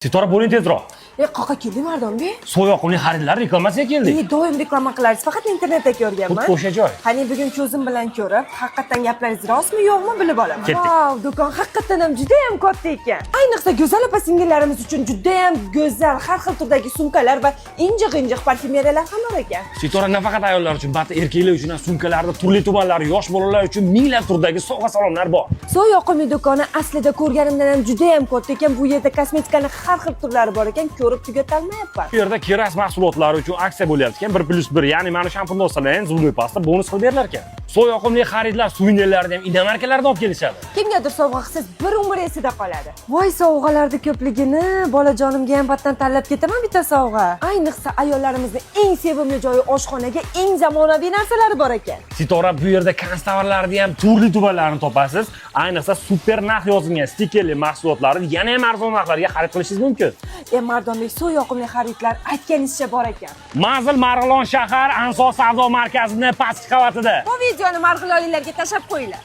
Sitora, bo'ling tezroq. E, qayoqqa keldik, Mardonbek? So'yoqimli xaridlar reklamasiga keldik. E, doim reklama qilasiz, faqat internetda ko'rganman. Xuddi o'sha joy. Qani, bugun ko'zim bilan ko'rib, haqiqatdan gaplaringiz rostmi, yo'qmi, bilib olaman. Ketdik. Vau, do'kon haqiqatdan ham juda ham katta ekan. Ayniqsa go'zal opa singillarimiz uchun juda ham go'zal har xil turdagi sumkalar va injiq-injiq parfyumeriyalar ham bor ekan. Sitora, nafaqat ayollar uchun, balki erkaklar uchun ham sumkalarda turli tumanlari, yosh bolalar uchun minglab turdagi sovg'a salomlar bor. So'ng yoqimli do'koni aslida ko'rganimdan ham juda ham katta ekan. Bu yerda kosmetikaning har xil turlari bor ekan, ko'rib tugatolmayapman. Bu yerda Keras mahsulotlari uchun aksiya bo'lyapti ekan, 1 plyus 1, ya'ni mana shampun vositalari ham, зубной pasta bonus qilib berilar ekan. So'yoqimli xaridlar suvenirlarni ham иномарка lardan olib kelishadi. Kimgadir sovg'a qilsangiz, bir umr esida qoladi. Voy, sovg'alarni ko'pligini, bolajonimga ham battan tanlab ketaman bitta sovg'a. Ayniqsa ayollarimizni eng sevimli joyi oshxonaga eng zamonaviy narsalari bor ekan. Sitora, bu yerda kanstovarlarni ham turli tumanlarini topasiz. Ayniqsa super narx yozilgan stikerli mahsulotlarni yana ham arzon narxlarga xarid qilishingiz mumkin. E, Mardonbek, so'ng yoqimli xaridlar aytganingizcha bor ekan. Manzil: Marg'ilon shahar, Ansor savdo markazini pastki qavatida. Bu videoni marg'ilonliklarga tashlab qo'yinglar.